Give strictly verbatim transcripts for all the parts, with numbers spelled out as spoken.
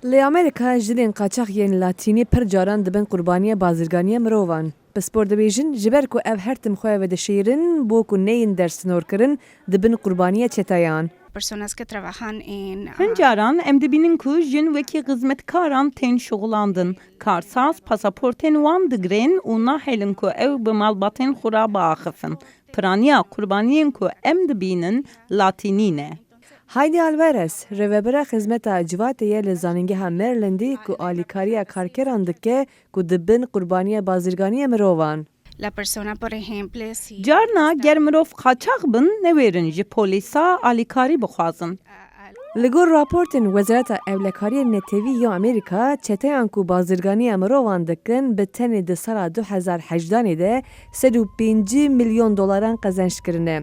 Li Amerîka jinên qaçax yên Latînî pir caran dibin qurbaniya bazirganiya mirovan. Pispor dibêjin, ji ber ku ev her tim xwe vedişêrin, bo ku neyên dersnorkirin, dibin qurbaniya çeteyan. Personas que trabajan en, ah, Hin caran em dibînin ku jin wekî xizmetkaran tên şixulandin. Karsaz pasaportên wan digirên û nahêlin ku ew bi malbatên xwe re biaxifin. Piraniya qurbaniyên ku em dibînin Latînî ne. Heidi Alvarez, rêvebira Xizmeta Civatê ye li Zanîngeha Marylandê ku alîkariya karkeran dike ku dibin qurbaniya bazirganiya mirovan. La persona, por ejemplo, si Carna ger mirov qaçax bin, newêrin ji polîsa alîkarî bixwazin. Li gor raportên Wezareta Ewlekariyê Netewî ya Amerîka, çeteyan ku bazirganiya mirovan dikin, bi tenê di sala du hezar hejdanê de sed û pêncî milyon dolaran qezenc kirine.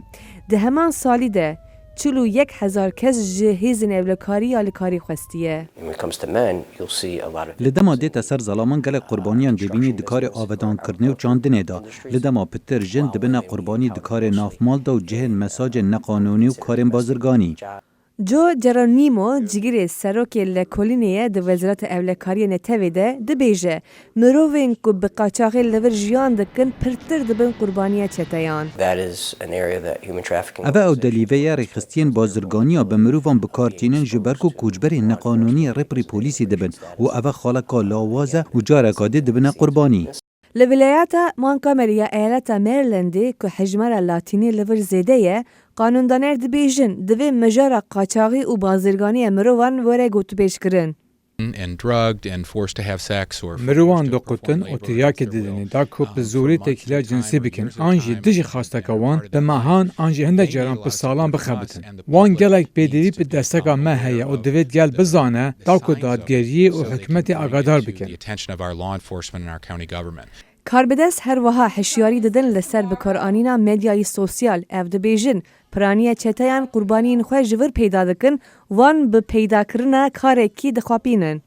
Di heman salî de çil û yek hezar kes ji hêzên ewlekarî alîkarî xwestiye. When it comes to men, you'll see a lot of Li dema dête ser zalaman gelek qurbaniyan dibînî di karê avedankirinê û çandinê de. Li dema pitir jin dibine qurbanî di karê navmal de û cihên mesajên neqanûnî û karên bazirganî. Joe Geronimo, cigirê serokê lekolînê ye di Wezareta Ewlekariyê Netewê de, dibêje, mirovên ku bi qaçaxê li vir jiyan dikin, pirtir dibin qurbaniya çeteyan. That is an area that human trafficking Eve ew delîve ye rêxistiyên bazirganiya bi mirovan bi kar tînin, ji ber ku koçberên neqanûnî rêpirî polîsî dibin û eve xaleka lawaz e û careka dî dibine qurbanî. Li vilayeta Montgomery ya eyaleta Marylandê ku hejmara Latînî li vir zêde ye, qanûndaner dibêjin, divê mijara qaçaxî û bazirganiya mirovan were gotûbêjkirin. And drugged and forced to have sex or Mirovan diqutin û tiryakê didin, da ku bi zorî têkiliya cinsî bikin, an jî dijî xwesteka wan bi mehan an jî hindek caran bi salan bixebitin. Wan gelek pêdivî bi desteka me heye û divêt gel bizane, da ku dadgeriyê û hikûmetê agadar bikin. The attention of our law enforcement and our county government. Karbidest her wiha hişyarî didin li ser bikaranîna medyayê sosyal. Ev dibêjin, piraniya çeteyan qurbaniyên xwe ji vir peyda dikin, wan bi peydakirina karekî dixapînin.